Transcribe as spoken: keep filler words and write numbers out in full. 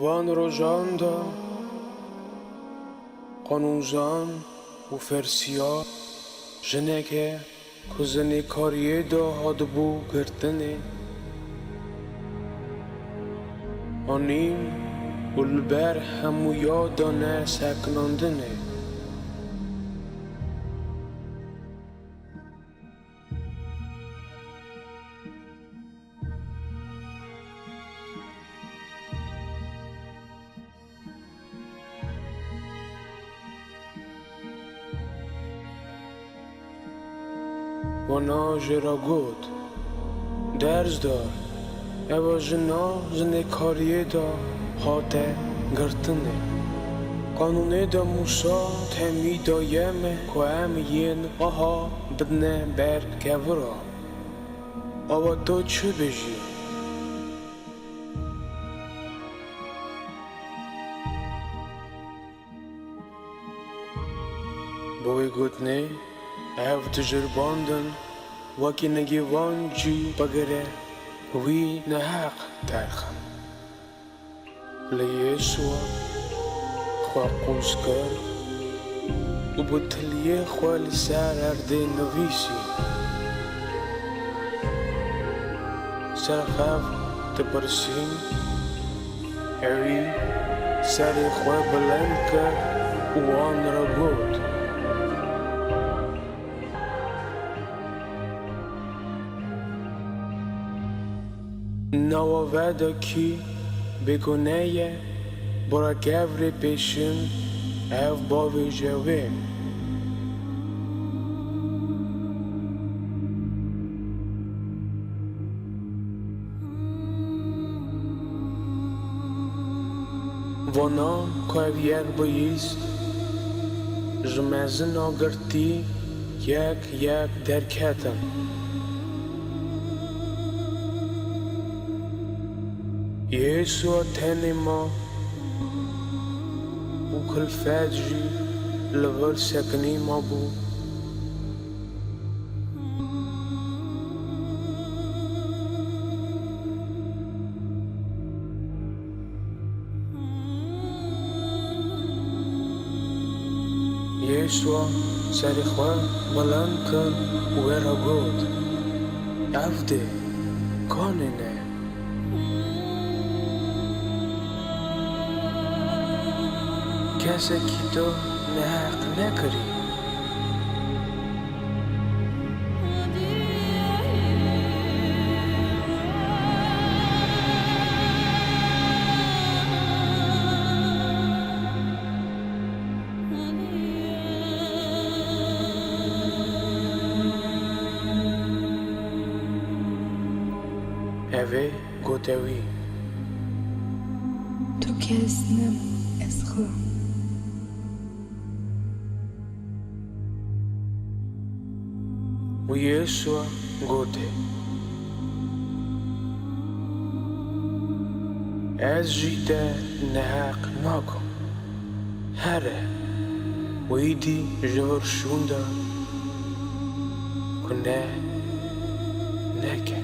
Van rojan de qanûnzan û fersiya jineke ku zinêkariyê de hatibû girtinê, anîn û li ber hemûya dane sekinandinê. Wana jê re got, Dersdar, eva jina zinêkariyê de hate girtinê. Qanûnê de Mûsa temî daye me ku em yên aha bidine ber kevira. Ava tu çi bêjî? Bi wê gotinê ev tijir bandin, wekî nigêvan jî bigire wî neheq derxin. Lê Yêsûa xwe qûz kir û bi tiliyê xwe li ser erdê nivîsî. Serxev dipirsîn, ewî serê xwe bilind kir û wan re got, Nava ve de kî bêgune ye, bira kevirê pêşin ev bavêje wê. Vana ku ev yek bihîst, ji mezina girtî yek yek derketin. Yêsûa tenê ma û kulfet jî li vir sekinî mabû. Yêsûa serê xwe bilind kir û wê re got, Ev dê kanê ne? Kesekî tu neheq nekirî. Ev ê gote wî. Tu kes nebû, ez xwe. Û Yêsûa gotê, Ez jî te neheq nakim. Here, û îdî ji vir şûnde ku ne neke.